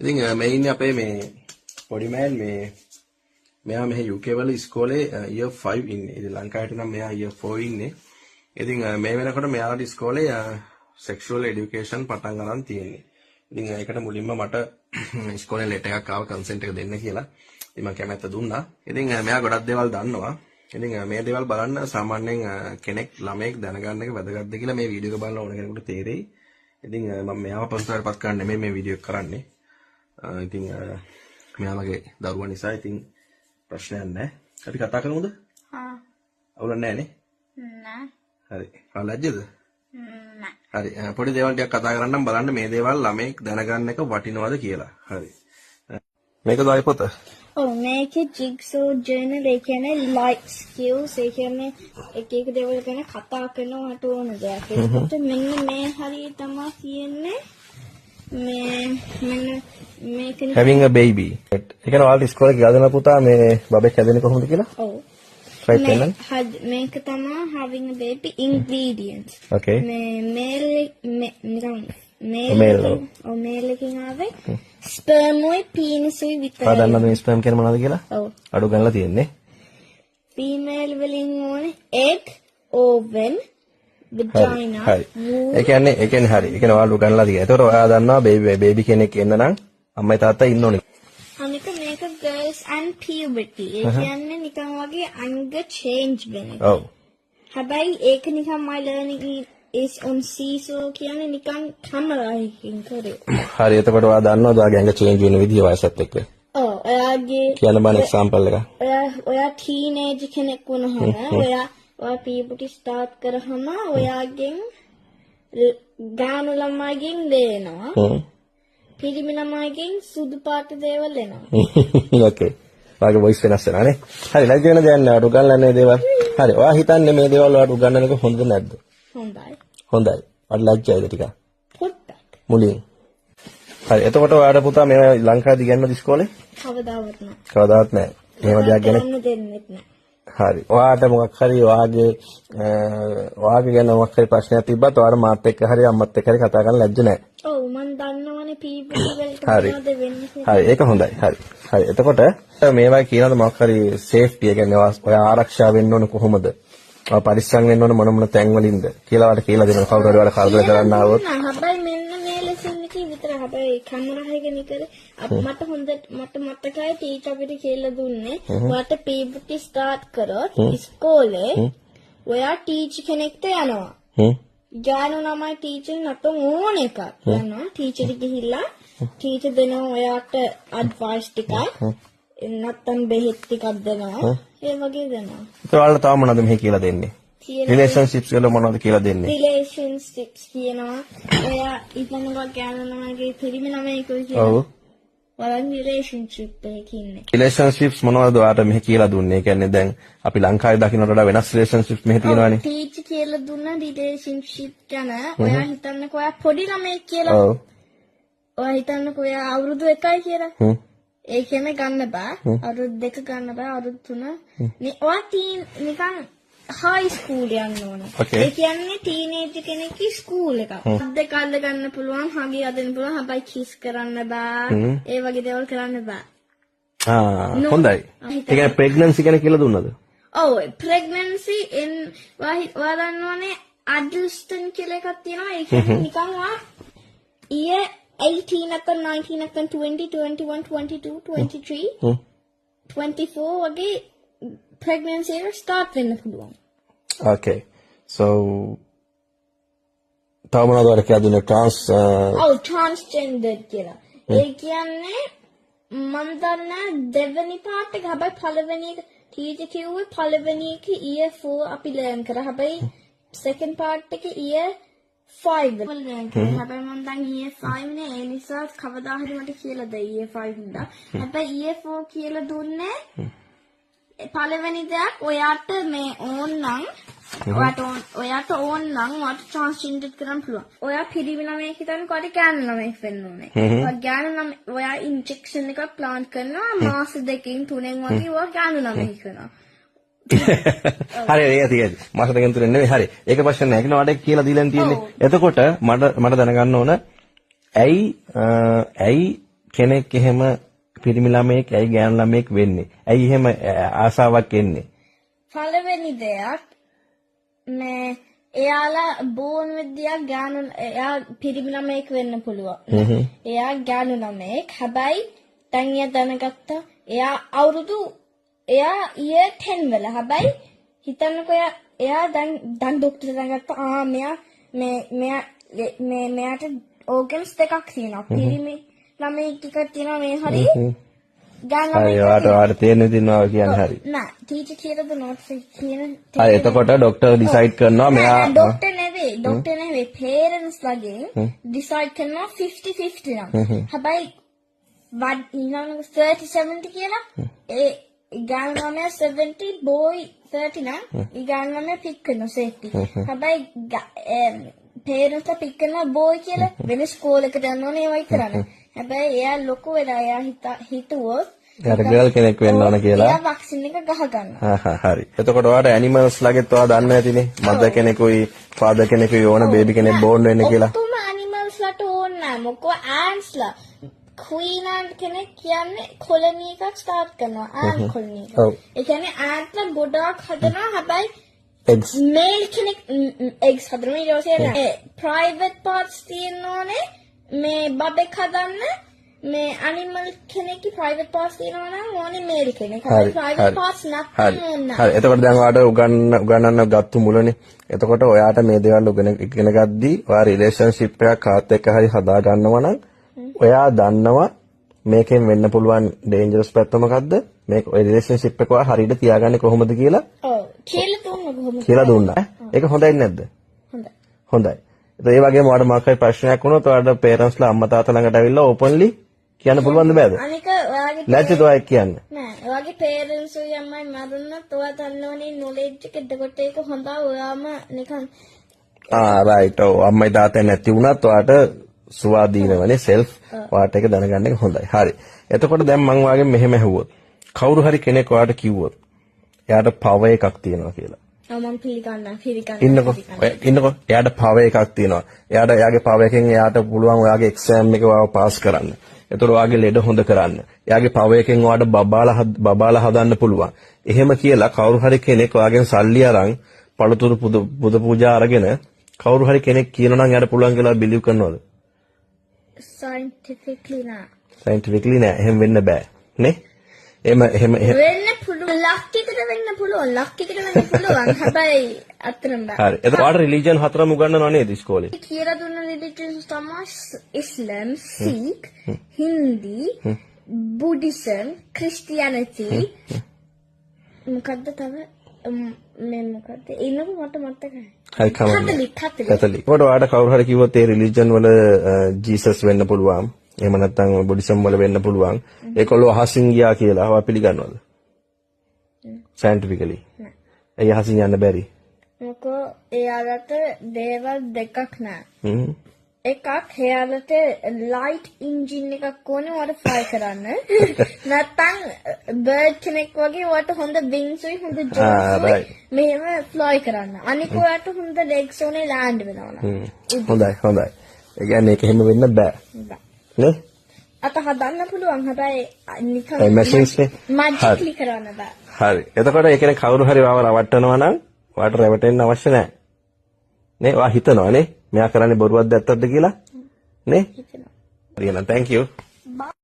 ඉතින් මේ ඉන්නේ අපේ මේ පොඩි මෑන්. මේ මෙයා මෙහෙ UK වල ඉස්කෝලේ ඉයර් 5 ඉන්නේ. ඉතින් ලංකාවට නම් මෙයා ඉයර් 4 ඉන්නේ. ඉතින් මේ වෙනකොට මෙයාලට ඉස්කෝලේ සෙක්ෂුවල් එඩියුකේෂන් පටන් අරන් තියෙන්නේ. ඉතින් ඒකට මුලින්ම මට ඉස්කෝලේ ලෙටර් එකක් ආව කන්සෙන්ට් එක දෙන්න කියලා. ඉතින් මම කැමැත්ත දුන්නා. ඉතින් මෙයා ගොඩක් දේවල් දන්නවා. ඉතින් මේ දේවල් බලන්න සාමාන්‍යයෙන් කෙනෙක් ළමයෙක් දැනගන්න එක වැදගත්ද කියලා මේ වීඩියෝ එක බලන ඕන කෙනෙකුට තේරෙයි. ඉතින් මම මෙයාව පසුතලට පත් කරන්න නෙමෙයි මේ වීඩියෝ එක කරන්නේ. ඉතින් මෙයා මගේ දරුවා නිසා ඉතින් ප්‍රශ්නයක් නැහැ. අපි කතා කරමුද? හා. අවුලක් නැහැ නේ? නෑ. හරි. ඔයා ලැජ්ජද? නෑ. හරි. පොඩි දේවල් ටිකක් කතා කරන්නම්. බලන්න මේ දේවල් ළමයෙක් දැනගන්න එක වටිනවද කියලා. හරි. මේක දායි පොත. ඔව්, මේකේ ජිග්සෝ ජර්නල්, ඒ කියන්නේ ලයිෆ් ස්කිල්ස්, ඒ කියන්නේ එක එක දේවල් ගැන කතා කරනවට ඕන දෙයක්. ඒකට මෙන්න මේ හරිය තමයි තියෙන්නේ. මේ මෙන්න මේක Having a baby. ඒ කියන්නේ ඔයාලට ඉස්කෝලේ කියලා දෙන පුතා මේ බබෙක් හැදෙන්නේ කොහොමද කියලා? ඔව්. Right, පෙන්නන්න. මේක තමයි having a baby ingredients. Okay. මේ මේල් නිකන් මේල් Male, ඔව්. ඔව්, මේල් එකකින් ආවේ ස්පර්ම් උයි පීනිස් උයි විතරයි. ඔයා දන්නවද මේ ස්පර්ම් කියන්නේ මොනවද කියලා? ඔව්. අඩු ගන්නලා තියෙන්නේ. ෆීමේල් වලින් ඕනේ egg, ovum, vagina, හරි. womb. ඒ කියන්නේ හරි. ඒ කියන්නේ ඔයාලා උගන්ලා තියෙනවා. ඒතකොට ඔයා දන්නවා බේබි බේබි කෙනෙක් එන්න නම් අම්මයි තාත්තයි ඉන්න ඕනේ. අනික මේක girls and puberty. ඒ කියන්නේ නිකන් වගේ අංග change වෙන එක. හැබැයි ඒක නිකන් my learning is on seesaw කියන්නේ නිකන් කැමරා එකකින් කරේ. හරි. එතකොට ඔයා දන්නවද ඔයාගේ ඇඟ චේන්ජ් වෙන විදිය වයසත් එක්ක? ඔව්, ඔයාගේ කියන්න බලන්න එක්සැම්පල් එකක්. ඔයා ඔයා ටීනේජ් කෙනෙක් වුණාම, ඔයා ඔයා පියුබර්ටි ස්ටාර්ට් කරාම ඔයාගෙන් ගානු ළමයිගෙන් ලේ එනවා. පිරිමි ළමයිගෙන් සුදු පාට දේවල් එනවා. ඕකේ. ඔයාගේ වොයිස් වෙනස් වෙනවා නේ. හරි, ලැජ්ජ වෙන දෙයක් නෑ. ඔයාට උගන්වන්නේ මේ දේවල්. හරි. ඔයා හිතන්නේ මේ දේවල් ඔයාට උගන්වන එක හොඳද නැද්ද? හොඳයි. හොඳයි. ඔයාට ලැජ්ජයිද ටිකක්? පොඩ්ඩක්. මුලින්. හරි. එතකොට ඔයාට පුතා මේවා ලංකාවේදී ඉගෙනනවද ඉස්කෝලේ? කවදාවත් නෑ. කවදාවත් නෑ. එහෙම දෙයක් ගැන කරන්න දෙන්නෙත් නෑ. හරි. ඔයාට මොකක් හරි ඔයාගේ ඔයාගේ ගැන මොකක් හරි ප්‍රශ්නයක් තිබ්බත් ඔයාට මාත් එක්ක හරි අම්මත් එක්ක හරි කතා කරන්න ලැජ්ජ නෑ. ඔව්, මං දන්නවනේ පියුබර්ටි වලට මොනවද වෙන්නේ කියලා. හරි, ඒක හොඳයි. හරි. හරි. එතකොට මේවා කියනද මොකක් හරි සේෆ්ටි, ඒ කියන්නේ ඔයා ආරක්ෂා වෙන්න ඕන කොහොමද? ඔයා පරිස්සම් වෙන්න ඕන මොන මොන තැන් වලින්ද කියලා ඔයාලට කියලා දෙනවා කවුරු හරි ඔයාලට කරදර කරන්න ආවොත්? නෑ, හැබැයි මෙන්න මේ ලෙසන් එකේ විතර. හැබැයි කැමරා එක නිකර මට හොඳ මට මතකයි ටීචර් අපිට කියලා දුන්නේ ඔයාට පියුබර්ටි ස්ටාර්ට් කරොත් ඉස්කෝලේ ඔයා ටීචර් කෙනෙක්ට යනවා. ගානු ළමයි ටීචර් නැත්නම් ඕන එකක් යනවා. ටීචර් ගිහිල්ලා ටීචර් දෙනවා ඔයාට ඇඩ්වයිස් ටිකක්, නැත්නම් බෙහෙත් ටිකක් දෙනවා. ඒ වගේ දෙනවා. ඒත් ඔයාලට තව මොනවද මෙහි කියලා දෙන්නේ? කියලා රිලේෂන්ෂිප්ස් වල මොනවද කියලා දෙන්නේ? රිලේෂන්ෂිප්ස් කියනවා. ඔයා හිතන්නකෝ ගෑනු ළමයිගේ පිරිමි ළමයෙකුයි කියලා. ඔයාලා රිලේෂන්ෂිප් එකක ඉන්නේ. රිලේෂන්ෂිප්ස් මොනවද ඔයාට මෙහි කියලා දුන්නේ? ඒ කියන්නේ දැන් අපි ලංකාවේ දකින්නට වඩා වෙනස් රිලේෂන්ෂිප්ස් මෙහි තියෙනවානේ. ටීචර් කියලා දුන්න රිලේෂන්ෂිප් ගැන, ඔයා හිතන්නකෝ ඔයා පොඩි ළමයෙක් කියලා. ඔයා හිතන්නකෝ ඔයා අවුරුදු 1යි කියලා. ඒ කියන්නේ ගන්න බෑ. අවුරුදු 2 ගන්න බෑ. අවුරුදු 3. ඔයා ටීන් නිකන් හයි ස්කූල් යන්න ඕන. ඒ කියන්නේ ටීනේජර් කෙනෙක්ගේ ස්කූල් එකක්. අත් දෙක අල්ල ගන්න පුළුවන්, හගි අදින්න පුළුවන්. හැබැයි කිස් කරන්න බෑ. ඒ වගේ දේවල් කරන්න බෑ. ආ, හොඳයි. ඒ කියන්නේ ප්‍රෙග්නන්සි ගැන කියලා දුන්නද? ඔව්, ප්‍රෙග්නන්සි එන් ඔයා දන්නවනේ ඇඩල්ස්ටන් කියලා එකක් තියෙනවා. ඒ කියන්නේ නිකන් ඔයා year 18 නැත්නම් 19 නැත්නම් 20, 21, 22, 23, 24 වගේ ප්‍රෙග්නන්සි එක ස්ටාර්ට් වෙන්න පුළුවන්. Okay. So තව මොනවද ඔයාලට කියලා දුන්නේ ට්‍රාන්ස් ඔව්, ට්‍රාන්ස්ජෙන්ඩර් කියලා. ඒ කියන්නේ මන් දන්නේ දෙවෙනි පාර්ට් එක. හැබැයි පළවෙනි එක ටීචර් කිව්වේ පළවෙනි එක year 4 අපි ලර්න් කරා. හැබැයි සෙකන්ඩ් පාර්ට් එක year 5 වල ලර්න් කරා. හැබැයි මන් දැන් year 5 නේ. ඒ නිසා කවදා හරි මට කියලා දෙයි year 5 ඉඳලා. හැබැයි year 4 කියලා දුන්නේ පළවෙනි දෙයක් ඔයාට මේ ඕන් නම් ඔයාට ඕන් නම් ඔයාට ට්‍රාන්ස්ජෙන්ඩර් කරන්න පුළුවන්. ඔයා පිරිමි ළමයෙක් හිතන්නකෝ, ඔයාට ගෑනු ළමයෙක් වෙන්න ඕනේ. ඔයා ගෑනු ළමයි, ඔයා ඉන්ජෙක්ෂන් එකක් ප්ලාන්ට් කරනවා, මාස 2කින් 3න් වගේ ඔයා ගෑනු ළමයෙක් වෙනවා. හරි, ඒක තියෙන්නේ. මාස 2කින් 3න් නෙවෙයි. හරි. ඒක ප්‍රශ්න නෑ. ඒක නෝ ඔයාලට කියලා දීලා තියෙන්නේ. එතකොට මට මට දැනගන්න ඕන ඇයි ඇයි කෙනෙක් එහෙම පිරිමි ළමයෙක් ඇයි ගෑනු ළමයෙක් වෙන්නේ? ඇයි එහෙම ආසාවක් එන්නේ? පළවෙනි දෙයක් මේ එයාලා බෝන් වෙද්දී ගෑනු, එයා පිරිමි ළමයෙක් වෙන්න පුළුවන්. එයා ගෑනු ළමයෙක්. හැබැයි දැන් එයා දැනගත්තා එයා අවුරුදු එයා ඉයර් 10 වල. හැබැයි හිතන්නකෝ එයා එයා දැන් දැන් ඩොක්ටර් දැනගත්තා ආ මෙයා මේ මෙයා මේ මෙයාට ඕගන්ස් දෙකක් තියෙනවා. පිරිමි ළමයෙක් එකක් තියෙනවා මේ හරි ගෑනු හරි, ළමයෙක්. ඔයාට ඔයාට තේරෙන තියෙනවා කියන්නේ හරි. නෑ, ටීචර් කියලා දුන්නොත් කියන හරි, එතකොට ඩොක්ටර් ඩිසයිඩ් කරනවා මෙයා ඩොක්ටර් නෙවෙයි, ඩොක්ටර් නෙවෙයි, පේරන්ට්ස් ලගෙන් ඩිසයිඩ් කරනවා 50 50 නම්. හැබැයි වඩ ඊළඟ 30 70 කියලා, ඒ ගෑනු ළමයා 70, බෝයි 30 නම් ඒ ගෑනු ළමයා පික් කරනවා සේෆ්ටි. හැබැයි පේරන්ට්ස් පික් කරනවා බෝයි කියලා, වෙන ස්කූල් එකට යන්න ඕනේ ඒවයි කරන්න. හැබැයි එයා ලොකු වෙලා එයා හිතුවොත් එයාට ගර්ල් කෙනෙක් වෙන්න ඕන කියලා. එයා වැක්සින් එක ගහ ගන්නවා. හා හා හරි. එතකොට ඔයාට ඇනිමල්ස් ලගෙත් ඔයා දන්න ඇතිනේ. මදර් කෙනෙකුයි ෆාදර් කෙනෙකුයි ඕන බේබි කෙනෙක් බෝන් වෙන්න කියලා. ඔක්කොම ඇනිමල්ස් ලට ඕන නෑ. මොකෝ ඈන්ට්ස් ලා, ක්වීන් ඇන්ට් කෙනෙක් කියන්නේ කොලනි එකක් ස්ටාර්ට් කරනවා. ඈන්ට් කොලනි එක. ඒ කියන්නේ ඈන්ට් ලා ගොඩාක් හදනවා. හැබැයි එග්ස්. මේල් කෙනෙක් එග්ස් හදනවා. ඊට පස්සේ ප්‍රයිවට් පාර්ට්ස් තියෙන්න ඕනේ මේ බබෙක් හදන්න. මේ ඇනිමල් කෙනෙක්ගේ ප්‍රයිවට් පාර්ට්ස් තියෙනවා නම් ඕනේ මේල් කෙනෙක්. හැබැයි ප්‍රයිවට් පාර්ට්ස් නැත්නම් ඕනේ නෑ. හරි. එතකොට දැන් ඔයාට උගන්නන්න ගත්තු මුලනේ. එතකොට ඔයාට මේ දේවල් උගෙන ඉගෙන ගද්දී ඔයා රිලේෂන්ෂිප් එකක් කාත් එක්ක හරි හදා ගන්නවා නම් ඔයා දන්නවා මේකෙන් වෙන්න පුළුවන් ඩේන්ජරස් පැත්ත මොකද්ද? මේක ඔය රිලේෂන්ෂිප් එක ඔයා හරියට තියාගන්නේ කොහොමද කියලා ඔව්, කියලා දුන්න කොහොමද? කියලා දුන්නා. ඒක හොඳයි නැද්ද? හොඳයි. හොඳයි. එතකොට ඒ වගේම ඔයාට මොකක් හරි ප්‍රශ්නයක් වුණොත් ඔයාට පේරන්ට්ස්ලා අම්මා තාත්තා ළඟට ඇවිල්ලා ඕපන්ලි කියන්න පුළුවන්ද බෑද? අනික ඔයාගේ ලැජ්ජද ඔයා කියන්න? නෑ, ඔයාගේ පේරන්ට්ස් උයි අම්මයි මරුණත් ඔයා දන්න ඕනේ නොලෙජ් එක. එතකොට ඒක හොඳ ඔයාම නිකන් ආ රයිට්, ඔව්, අම්මයි තාත්තයි නැති වුණත් ඔයාට ස්වාධීනවනේ සෙල්ෆ් ඔයාට ඒක දැනගන්න එක හොඳයි. හරි. එතකොට දැන් මං ඔයාගෙන් මෙහෙම ඇහුවොත් කවුරු හරි කෙනෙක් ඔයාට කිව්වොත් එයාට පවර් එකක් තියෙනවා කියලා. ඔව්, මං පිළිගන්නවා, පිළිගන්නවා. ඉන්නකෝ, ඔය ඉන්නකෝ, එයාට පවර් එකක් තියෙනවා. එයාට එයාගේ පවර් එකෙන් එයාට පුළුවන් ඔයාගේ එක්සෑම් එක ඔයාව පාස් කරන්න. එතකොට ඔයාගේ ලෙඩ හොඳ කරන්න. එයාගේ පවර් එකෙන් ඔයාට බබාලා හදන්න පුළුවන්. එහෙම කියලා කවුරු හරි කෙනෙක් ඔයාගෙන් සල්ලි අරන් පළතුරු පුද පූජා අරගෙන කවුරු හරි කෙනෙක් කියනවා නම් එයාට පුළුවන් කියලා බිලීව් කරනවද? සයන්ටිෆික්ලි නෑ. සයන්ටිෆිකලි නෑ. එහෙම වෙන්න බෑ. නේ? එහෙම එහෙම එහෙම වෙන්න පුළුවන්, ලක් එකට වෙන්න පුළුවන්, ලක් එකට වෙන්න පුළුවන්. හැබැයි අතරම බෑ. හරි. එතකොට ඔයාට රිලිජන් හතරම උගන්වනව නේද ඉස්කෝලේ? කියලා දුන්න රිලිජන්ස් තමයි ඉස්ලාම්, සීක්, හින්දි, බුද්දිසම්, ක්‍රිස්තියානිටි. මොකද්ද තව මේ මොකද්ද? ඉන්නකො මට මතකයි. හරි, කමක් නෑ. කතලික්, කතලික්. කැතලික්. එතකොට ඔයාට කවුරු හරි කිව්වොත් ඒ රිලිජන් වල ජීසස් වෙන්න පුළුවන්. එහෙම නැත්නම් බුද්දිසම් වල වෙන්න පුළුවන්. ඒගොල්ලෝ අහසින් ගියා කියලා ඔයා පිළිගන්නවද? සයන්ටිෆිකලි. නෑ. ඇයි අහසින් යන්න බැරි? මොකෝ එයාලට දේවල් දෙකක් නෑ. එකක් එයාලට ලයිට් එන්ජින් එකක් ඕනේ ඔයාට ෆ්ලයි කරන්න. නැත්තම් බර්ඩ් කෙනෙක් වගේ ඔයාට හොඳ වින්ග්ස් උයි හොඳ ජෝස් උයි මෙහෙම ෆ්ලයි කරන්න. අනික ඔයාට හොඳ ලෙග්ස් ඕනේ ලෑන්ඩ් වෙනවා නම්. හොඳයි හොඳයි. ඒ කියන්නේ ඒක එහෙම වෙන්න බෑ. බෑ. නේ? අත හදන්න පුළුවන් හැබැයි නිකන් ඒ මැෂින්ස් නේ. මැජික්ලි කරන්න බෑ. හරි. එතකොට ඒ කියන්නේ කවුරු හරි ඔයාව රවට්ටනවා නම් ඔයාට රැවටෙන්න අවශ්‍ය නැහැ. නේ? ඔයා හිතනවා නේ මෙයා කරන්නේ බොරුවක්ද ඇත්තක්ද කියලා? නේ? හිතනවා. හරි එහෙනම් thank you. Bye.